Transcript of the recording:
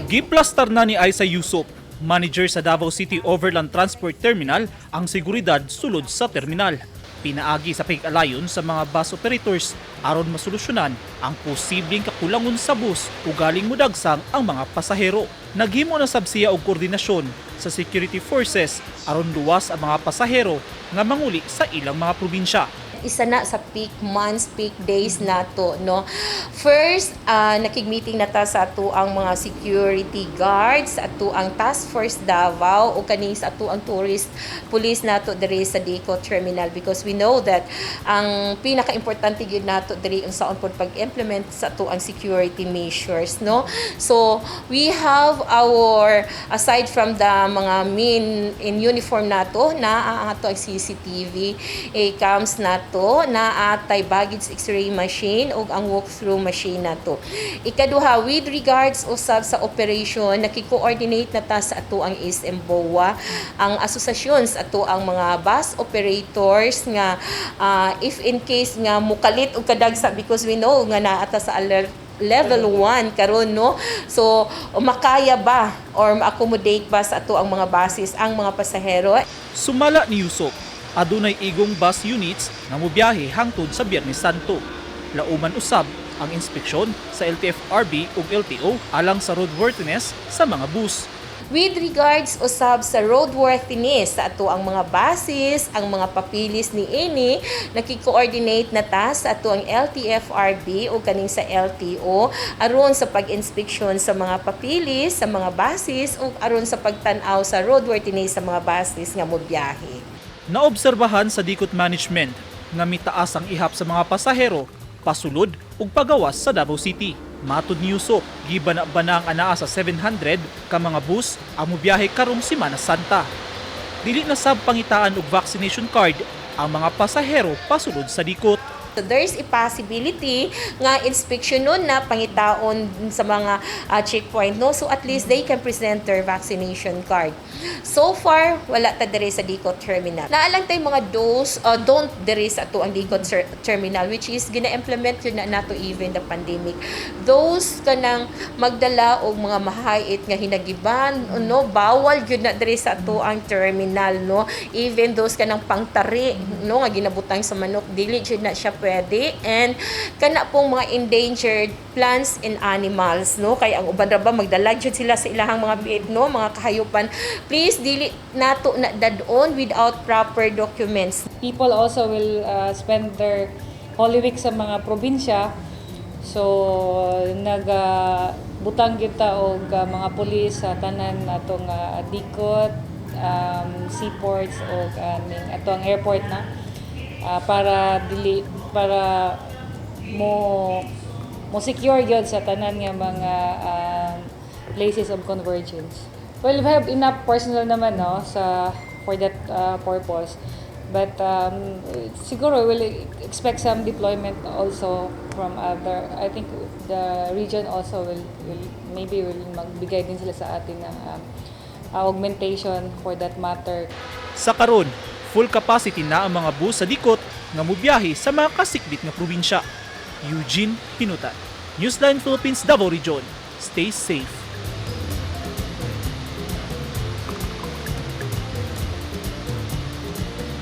Giplastar na ni Aisa Yusop, manager sa Davao City Overland Transport Terminal, ang seguridad sulod sa terminal. Pinaagi sa pag-alayon sa mga bus operators aron masolusyonan ang posibleng kakulangon sa bus ugaling mudagsang ang mga pasahero. Naghimo na sab siya og koordinasyon sa security forces aron luwas ang mga pasahero nga manguli sa ilang mga probinsya. Isa na sa peak months, peak days nato, no? First, nakig-meeting na ta sa ato ang mga security guards, ato ang Task Force Davao o kaning sa ato ang tourist police nato diri sa Dicot Terminal because we know that ang pinaka-importante gyud nato diri unsaon pod pag-implement sa ato ang security measures, no? So, we have our, aside from the mga men in uniform nato, na ang ato ang CCTV eh, cams nato, na atay baggage x-ray machine ug ang walk-through machine nato. Ikaduha, with regards usab sa operation, naki-coordinate na ta sa ato ang SM BOA, ang asosasyon sa ato ang mga bus operators nga if in case nga mukalit og kadagsa because we know nga naa ta sa alert level 1 karon, no? So makaya ba or ma-accommodate ba sa ato ang mga buses ang mga pasahero? Sumala ni Yusop, adunay igong bus units nga mobiyahe hangtod sa Biyernes Santo. Lauman usab ang inspeksyon sa LTFRB ug LTO alang sa roadworthiness sa mga bus. With regards usab sa roadworthiness sa ato ang mga buses, ang mga papilis ni ini, naki-coordinate na ta sa ato ang LTFRB o kaning sa LTO aron sa pag-inspeksyon sa mga papilis, sa mga buses ug aron sa pagtan-aw sa roadworthiness sa mga buses nga mobiyahe. Naobserbahan sa Dicot Management nga mitaas ang ihap sa mga pasahero pasulod ug pagawas sa Davao City. Matud ni Yusop, gibana-bana ang anaa sa 700 ka mga bus ang mobiyahe karong Simana Santa. Dili na sab pangitaan og vaccination card ang mga pasahero pasulod sa Dicot. So there's a possibility nga inspection nun na pangitaon sa mga checkpoint, no? So at least they can present their vaccination card. So far, wala ta diri sa Dicot Terminal. Naa lang tay mga do's don't diri sa ato ang Dicot Terminal, which is gina-implement yun na nato even the pandemic. Those kanang magdala og mga mahait nga hinagiban, no, bawal gyud na diri sa ato ang terminal, no? Even those kanang pangtari, no, nga ginabutang sa manok, dili jud na siya pwede. And kana pong mga endangered plants and animals, no, kay ang uban ra ba magdala jud sila sa ilahang mga biit, no, mga kahayupan. Please, dili nato na dad-on without proper documents. People also will spend their Holy Week sa mga probinsya. So nag butang kita og mga pulis sa tanan atong Dicot, seaports og aning atong airport na para dili para mo mo secure gyud sa tanan nga mga places of convergence. Well, we have enough personnel naman, no, sa for that purpose. But siguro we'll expect some deployment also from other, I think the region also will maybe will magbigay din sila sa atin ng augmentation for that matter. Sa karon, full capacity na ang mga bus sa Dicot nga mobiyahe sa mga kasikbit nga probinsya. Eugene Pinutan, Newsline Philippines, Davao Region. Stay safe.